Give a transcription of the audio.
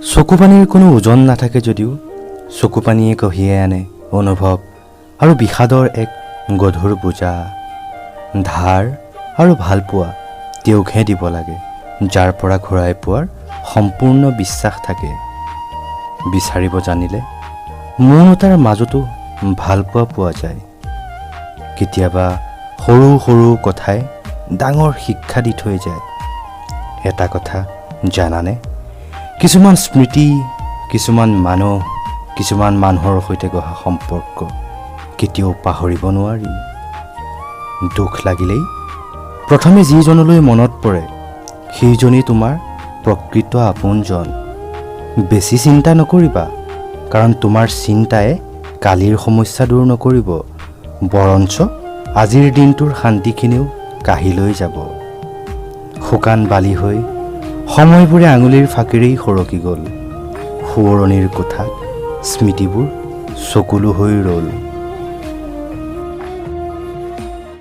চকুপানীৰ কোনো ওজন নাথাকে যদিও চকুপানীয়ে কঢ়িয়াই আনে অনুভৱ আৰু বিষাদৰ এক গধুৰ বোজা। ধাৰ আৰু ভালপোৱা তেওঁকহে দিব লাগে, যাৰ পৰা ঘূৰাই পোৱাৰ সম্পূৰ্ণ বিশ্বাস থাকে। বিচাৰিব জানিলে মৌনতাৰ মাজতো ভালপোৱা পোৱা যায়। কেতিয়াবা সৰু সৰু কথাই ডাঙৰ শিক্ষা দি থৈ যায়। এটা কথা জানানে, কিছুমান স্মৃতি, কিছুমান মানুহ, কিছুমান মানুহৰ সৈতে গঢ়া সম্পৰ্ক কেতিয়াও পাহৰিব নোৱাৰি। দুখ লাগিলেই প্ৰথমে যিজনলৈ মনত পৰে, সেইজনেই তোমাৰ প্ৰকৃত আপোনজন। বেছি চিন্তা নকৰিবা, কাৰণ তোমাৰ চিন্তাই কালিৰ সমস্যা দূৰ নকৰিব, বৰঞ্চ আজিৰ দিনটোৰ শান্তিখিনিও কাঢ়ি লৈ যাব। শুকান বালি হৈ সময়বোৰে আঙুলিৰ ফাঁকিৰেই সৰকি গ'ল। সোঁৱৰণিৰ কোঠাত স্মৃতিবোৰ চকুলো হৈ ৰ'ল।